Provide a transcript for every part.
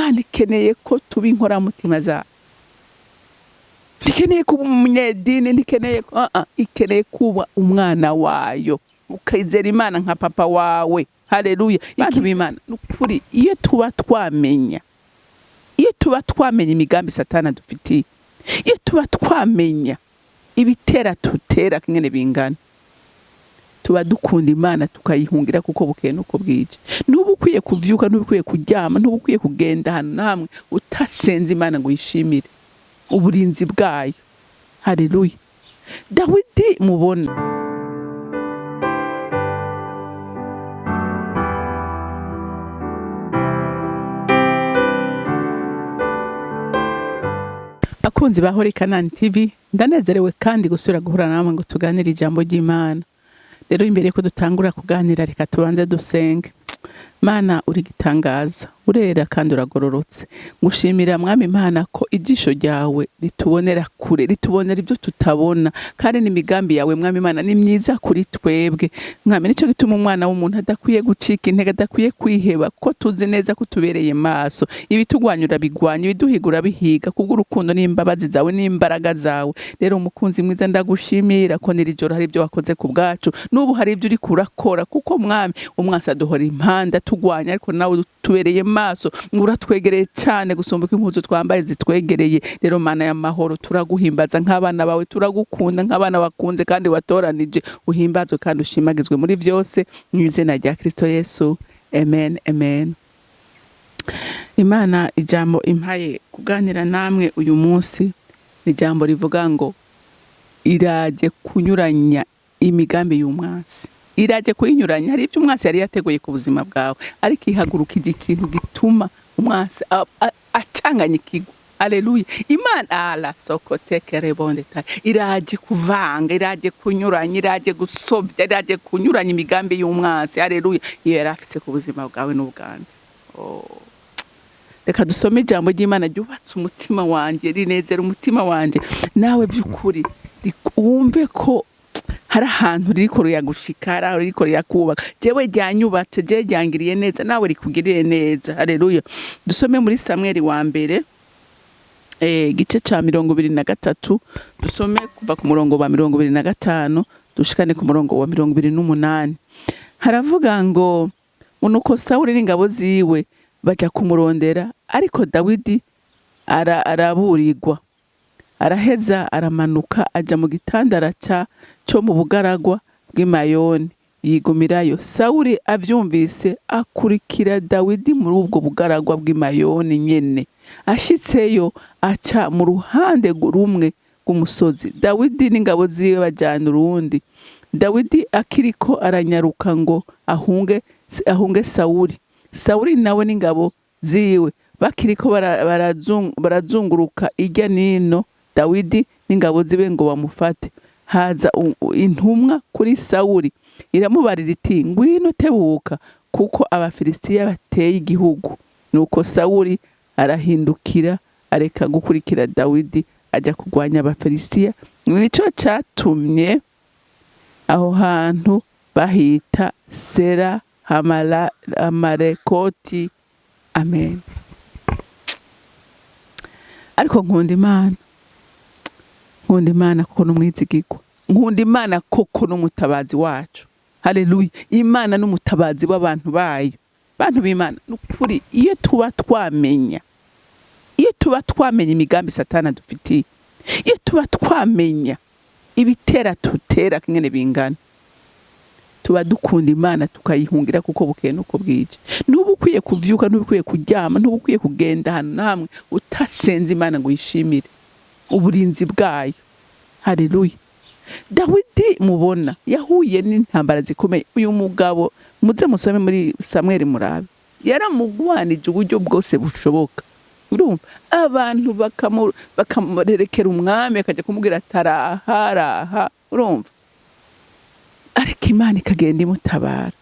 Imana ikeneye ko tuba inkoramutima zayo. Ntikeneye kuba umunyedini, ntikeneye ikeneye kuba umwana wayo, ukizera Imana nka papa wawe. Haleluya! Bantu b'Imana, nukuri iyo tuba twamenya imigambi Satana dufitiye, iyo tuba twamenya ibitera tutera ingene bingana, tuba dukunda Imana tukayihungira kuko bukeye nuko bwije. Ntuba ukwiye kuvyuka, ntuba ukwiye kuryama, ntuba ukwiye kugenda ahantu na hamwe utasenze Imana ngo uyishimire uburinzi bwayo. Haleluya! Dawidi mubona. Abakunzi ba Holy Canaan TV, ndanezerewe kandi gusubira guhura namwe ngo tuganire ijambo ry'Imana. Rero imbere yuko dutangura kuganira, reka tubanze dusenge. Mana, uri gitangaza, urera kandi uragororotse. Ngushimira, Mwami Imana, ko ijisho ryawe ritubonera kure, ritubonera ibyo tutabona, kandi n'imigambi yawe, Mwami Imana, ni myiza kuri twebwe. Mwami, nicyo gituma umwana w'umuntu adakwiye gucika intege, adakwiye kwiheba, ko tuzi neza ko tubereye maso. Ibitugwanya urabigwanya, ibiduhiga urabihiga, kubw'urukundo n'imbabazi zawe n'imbaraga zawe. Rero umukunzi mwiza, ndagushimira ko niri joro hari ibyo wakoze ku bwacu, n'ubu hari ibyo uriko urakora, kuko Mwami, umwasi aduhora impanda tugwanya, ariko nawe tubereye maso, ngo uratwegereye cyane gusumba uko impuzu twambaye zitwegereye. Rero Mana y'amahoro, turaguhimbaza nk'abana bawe, turagukunda nk'abana bakunze kandi watoranije. Uhimbazwe kandi ushimagizwe muri byose, mu izina rya Kristo Yesu, amen, amen. Imana ijambo impaye kuganira namwe uyu munsi ni ijambo rivuga ngo iraje kunyuranya imigambi y'umwansi, iraje kuyinyuranya. Hari ibyo umwansi yari yateguye ku buzima bwawe, ariko ihaguruka ikintu gituma umwansi acanganya ikigo. Aleluya! Imana ala soko tekerebonde ta iraje kuvanga, iraje kunyuranya, iraje gusobya, iraje kunyuranya imigambi y'umwansi. Aleluya! Iyo yari afise ku buzima bwawe n'ubwanje. Oh. Reka dusome ijambo ry'Imana ryubatse umutima wanjye, rinezera umutima wanjye. Nawe by'ukuri wumve ko hari ahantu ririko riragushika, hari aho ririko rirakubaka. Jewe ryanyubatse, jewe ryangiriye neza, nawe rikugirire neza. Haleluya! Dusome muri Samweli wa mbere, igice ca 23, dusome kuva ku murongo wa 25 dushikane ku murongo wa 28. Haravuga ngo: "Nuko Sawuli n'ingabo ziwe baja kumurondera, ariko Dawidi araburirwa, araheza aramanuka aja mu gitandara co mu bugaragwa bw'i Mayoni, yigumirayo. Sawuli avyumvise akurikira Dawidi muri ubwo bugaragwa bw'i Mayoni nyene. Ashitseyo aca mu ruhande rumwe rw'umusozi, Dawidi n'ingabo ziwe bajana urundi. Dawidi akiriko aranyaruka ngo ahunge Sawuli, Sawuli nawe n'ingabo ziwe bakiriko barazunguruka irya nino Dawidi n'ingabo ziwe ngo bamufate, haza intumwa kuri Sawuli iramubarira iti: 'Ngwino, tebuka, kuko Abafilisitiya bateye igihugu.' Nuko Sawuli arahindukira, areka gukurikira Dawidi, ajya kurwanya Abafilisitiya. Nico catumye aho hantu bahita Sera Hamarekoti. Amen." Ariko nkunda Imana, nkunda Imana kuko n'umwizigirwa, nkunda Imana koko n'umutabazi wacu. Haleluya! Imana n'umutabazi w'abantu bayo. Bantu b'Imana, nukuri iyo tuba twamenya imigambi Satana dufitiye, iyo tuba twamenya ibitera tutera ingene bingana, tuba dukunda Imana tukayihungira kuko bukeye nuko bwije. Ntuba ukwiye kuvyuka, ntuba ukwiye kuryama, ntuba ukwiye kugenda ahantu na hamwe utasenze Imana ngo uyishimire uburinzi bwayo. Haleluya! Dawidi mubona yahuye n'intambara zikomeye. Uyu mugabo, muze musome muri Samweli murabe, yaramugwanije uburyo bwose bushoboka. Urumva abantu bakamurerekera umwami, akajya kumubwira ataraha araha. Urumva, ariko Imana ikagenda imutabara.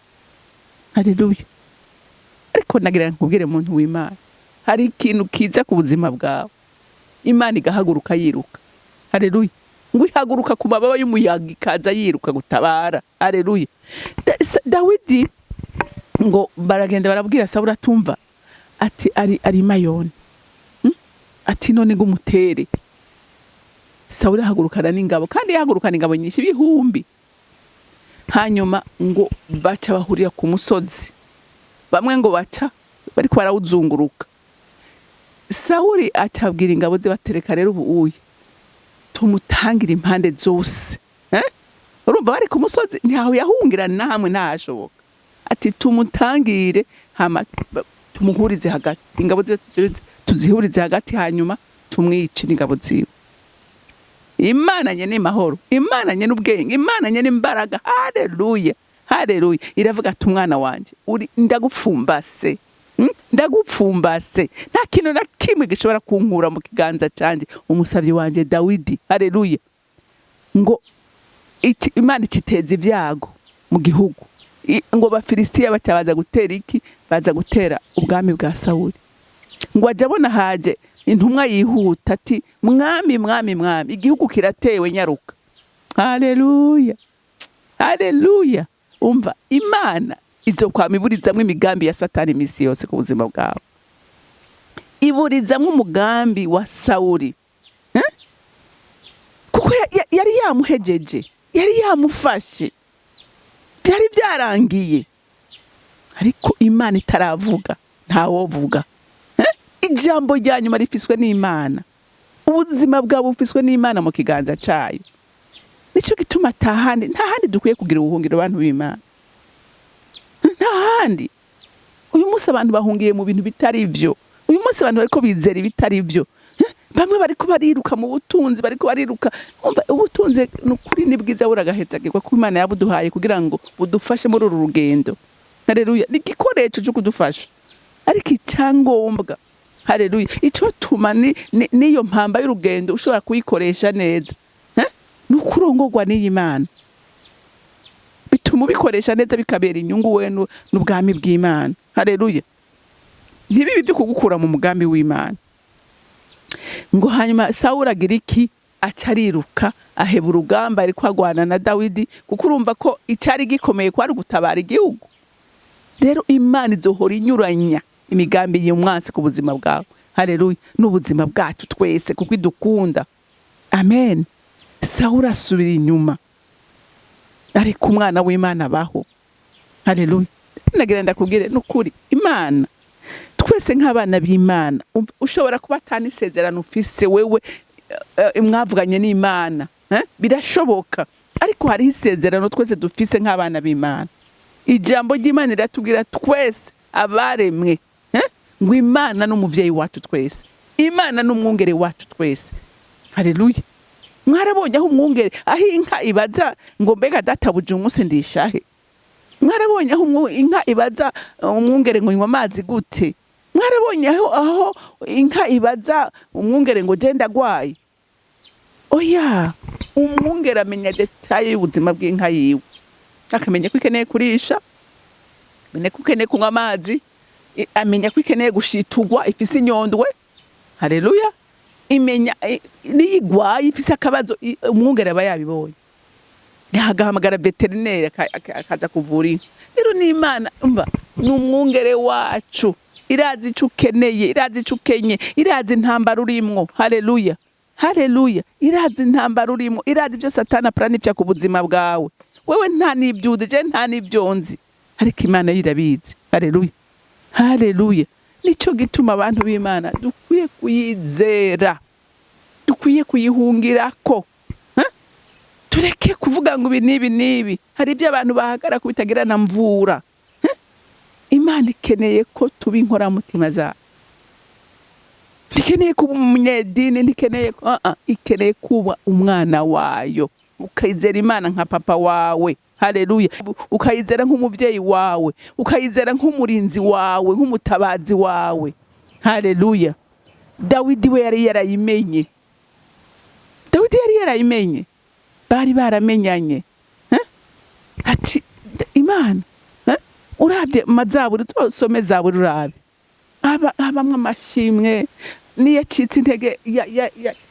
Haleluya! Ariko nagira nkubwire, muntu w'Imana, hari ikintu kiza ku buzima bwawe, Imana igahaguruka yiruka. Haleluya! Ngo ihaguruka ku mababa y'umuyaga, ikaza yiruka gutabara. Haleluya! Dawidi ngo baragenda barabwira Sawuli, atumva. Ati ari Mayoni. Ati none ngo umutere. Sawuli ahagurukana n'ingabo, kandi yahagurukana ingabo nyinshi ibihumbi. Hanyuma ngo baca bahurira ku musozi, bamwe ngo baca bariko barawuzunguruka. Sawuli acabwira ingabo ze, batereka rero ubu uye tumutangira impande zose, eh? Urumva bari ku musozi, ntaho yahungira na hamwe, ntahashoboka. Ati tumutangire, hama tumuhurize hagati, ingabo ziwe tuzihurize hagati, hanyuma tumwice n'ingabo ziwe. Imana nyene mahoro, Imana nyene ubwenge, Imana nyene imbaraga, haleluya, haleluya, iravuga ati umwana wanje uri ndagupfumbase. Ndagupfumbase, nta kintu na kimwe gishobora kunkura mu kiganza canje, umusavyi wanje Dawidi, haleluya. Ngo Imana ikiteza ibyago mu gihugu. Ngo Abafilisitiya baca baza gutera iki? Baza gutera ubwami bwa Sawuli. Ngo aje abona haje intumwa yihuta, ati mwami, mwami, mwami, igihugu kiratewe, nyaruka. Haleluya, haleluya. Umva, Imana izokwama iburizamwo imigambi ya Satani iminsi yose ku buzima bwawe, iburizamwo umugambi wa Sawuli, eh? Kuko yari yamuhejeje, yari yamufashe, byari byarangiye. Ariko Imana itaravuga ntawovuga, eh? Ijambo rya nyuma rifiswe n'Imana, ubuzima bwawe bufiswe n'Imana mu kiganza cayo. Nicyo gituma atahandi, nta handi dukwiye kugira ubuhungiro, bantu b'Imana, nta handi. Uyu munsi abantu bahungiye mu bintu bitari byo. Uyu munsi abantu bariko bizera ibitari byo. Bamwe bariko bariruka mu butunzi, bariko bariruka. Umva, ubutunzi ni ukuri ni bwiza, buragahezagirwa ko Imana yabuduhaye kugira ngo budufashe muri uru rugendo, haleluya. Ni igikoresho cyo kudufasha, ariko icyangombwa, haleluya, icyo tuma niyo mpamba y'urugendo ushobora kuyikoresha neza, eh? Ni ukurongorwa n'iyi Mana, bituma ubikoresha neza, bikabera inyungu we n'ubwami bw'Imana, haleluya. Ntibibi byo kugukura mu mugambi w'Imana. Ngo hanyuma Sawuli agira iki? Aca ariruka, aheba urugamba ariko agwana na Dawidi, kuko urumva ko icyari gikomeye kwari ugutabara igihugu. Rero Imana izohora inyuranya imigambi y'umwansi ku buzima bwawe, haleluya, n'ubuzima bwacu twese, kuko idukunda, amen. Sawuli asubira inyuma, ariko umwana w'Imana abaho, haleluya. Nagira ndakubwire n'ukuri, Imana twese nk'abana b'Imana, ushobora kuba atani isezerano ufise wewe, mwavuganye n'Imana, eh? Birashoboka, ariko hariho isezerano twese dufise nk'abana b'Imana. Ijambo ry'Imana riratubwira twese abaremwe, eh? Ngo Imana n'umuvyeyi wacu twese, Imana n'umwungere wacu twese, haleluya. Mwarabonye aho umwungere, aho inka ibaza ngo mbega databuja umunsi ndishahe? Mwarabonye aho inka ibaza umwungere ngo nywa amazi gute? Mwarabonye aho inka ibaza umwungere ngo genda agwaye? Oya, umwungere amenya détails y'ubuzima bw'inka yiwe, akamenya ko ikeneye kurisha, amenya ko ikeneye kunywa amazi, amenya ko ikeneye gushitugwa, ifise inyondwe, haleluya. Imenya niyo igwaye, ifise akabazo, umwungere aba yabibonye, agahamagara vétérinaire akaza kuvura inka. Rero n'Imana, umva, ni umwungere wacu, irazi ico ukeneye, irazi ico ukenye, irazi intambara urimwo, haleluya, haleluya. Irazi intambara urimwo, irazi ibyo Satani aplanifya ku buzima bwawe. Wewe nta n'ibyo uzi, je nta n'ibyo nzi, ariko Imana yo irabizi, haleluya, haleluya. Nicyo gituma abantu b'Imana dukwiye kuyizera, dukwiye kuyihungirako, eh? Tureke kuvuga ngo ibi n'ibi n'ibi. Hari ibyo abantu bahagara ko bitagira na mvura, eh? Imana ikeneye ko tuba inkoramutima zayo, ntikeneye kuba umunyedini, ntikeneye ikeneye kuba umwana wayo, ukayizera Imana nka papa wawe, haleluya, ukayizera nk'umuvyeyi wawe, ukayizera nk'umurinzi wawe, nk'umutabazi wawe, haleluya. Dawidi we yari yarayimenye, Dawidi yari yarayimenye, bari baramenyanye, eh? Ati Imana, eh? Urabye mazaburi, uzosome Zaburi urabe, habamwo amashimwe. Niyo acitse intege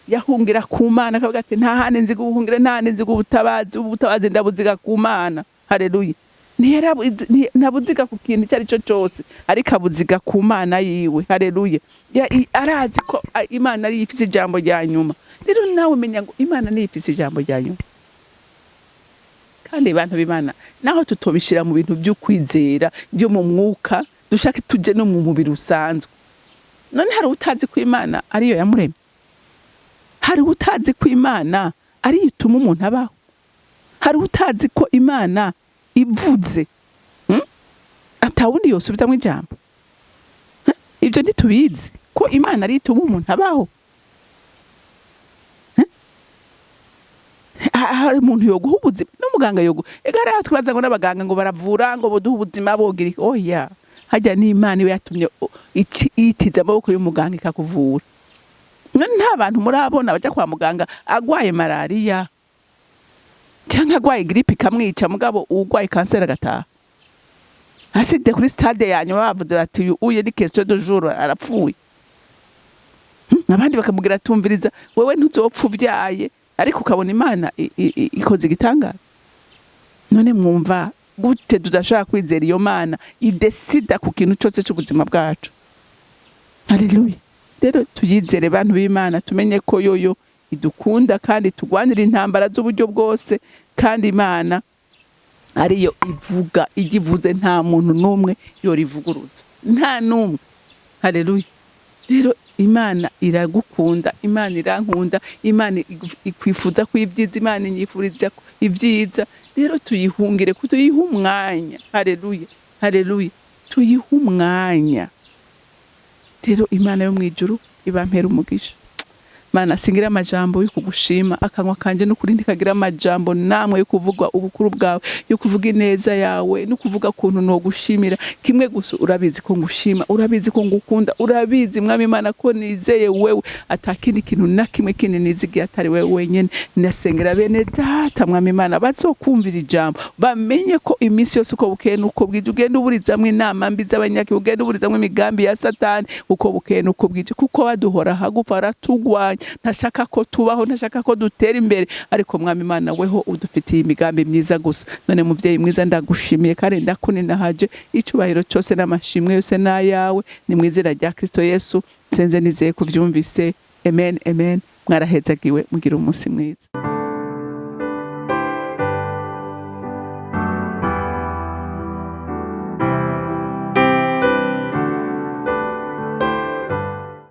yahungira ku Mana, akavuga ati nta handi nzi guhungira, nta handi nzi ubutabazi, ubutabazi ndabuziga ku Mana, haleluya. Ntabuziga ku kintu icyo ari cyo cyose, ariko abuziga ku Mana yiwe. Hareruya! Arazi ko Imana ariyo ifise ijambo rya nyuma. Rero nawe menya ngo Imana niyo ifise ijambo rya nyuma. Kandi bantu b'Imana, naho tutobishira mu bintu by'ukwizera byo mu mwuka, dushake tuje no mu mubiri usanzwe. None hari utazi ko Imana ariyo yamuremye? Hari utazi ko Imana ariyo ituma umuntu abaho? Hari utazi ko Imana ivuze, Atawundi yosubizamwo ijambo? Huh? Ibyo ntitubizi ko Imana ariyo ituma umuntu abaho? Huh? Hari umuntu yoguha ubuzima n'umuganga yoguha? Ega hariho aho twibaza ngo n'abaganga ngo baravura, ngo boduha ubuzima, bogira iki. Oya, harya n'Imana iba yatumye yitiza amaboko y'umuganga ikakuvura. None nta bantu murabona bajya kwa muganga agwaye malariya cyangwa agwaye grippe ikamwica, mugabo uwugwaye kanseri agataha asize kuri stade ya nyuma, bavuze bati: "Uyu uye ni question de jour, arapfuye"? Abandi bakamubwira: "Tumviriza, wewe ntuzopfa uvyaye", ariko ukabona Imana ikoze igitangaza. None mwumva gute tudashobora kwizera iyo Mana idesida ku kintu cyose cy'ubuzima bwacu? Haleluya! Rero tuyizere, bantu b'Imana, tumenye ko yoyo idukunda kandi tugwanira intambara z'uburyo bwose, kandi Imana ariyo ivuga. Ijya ivuze, nta muntu n'umwe yorivuguruza, nta n'umwe. Haleluya! Rero Imana iragukunda, Imana irankunda, Imana ikwifuza ko ibyiza, Imana inyifuriza ko ibyiza. Rero tuyihungire, ko tuyihe umwanya. Haleluya, haleluya! Tuyihe umwanya. Rero Imana yo mu ijuru ibampera umugisha. Mana, singira amajambo yo kugushima. Akanwa kanje n'ukuri ntikagira amajambo namwe yo kuvuga ubukuru bwawe, yo kuvuga ineza yawe, no kuvuga ukuntu nogushimira. Kimwe gusa, urabizi ko ngushima, urabizi ko ngukunda, urabizi, Mwami Imana, ko nizeye wewe, atakindi kintu na kimwe kindi nizigiye atari wewe wenyene. Ndasengera bene data, Mwami Imana, bazokumvira ijambo, bamenye ko iminsi yose, uko bukeye nuko bwije, ugenda uburizamwo inama mbi z'abanyaki, ugenda uburizamwo imigambi ya Satani uko bukeye nuko bwije, kuko baduhora hagufa, aratugwanya, ntashaka ko tubaho, ntashaka ko dutera imbere. Ariko Mwami Imana, weho udufitiye imigambi myiza gusa. None muvyeyi mwiza, ndagushimiye kandi ndakuninahaje. Icubahiro cyose n'amashimwe yose n'ayawe. Ni mu izina rya Kristo Yesu nsenze, nizeye kuvyumvise. Amen, amen. Mwarahezagiwe, mugira umunsi mwiza.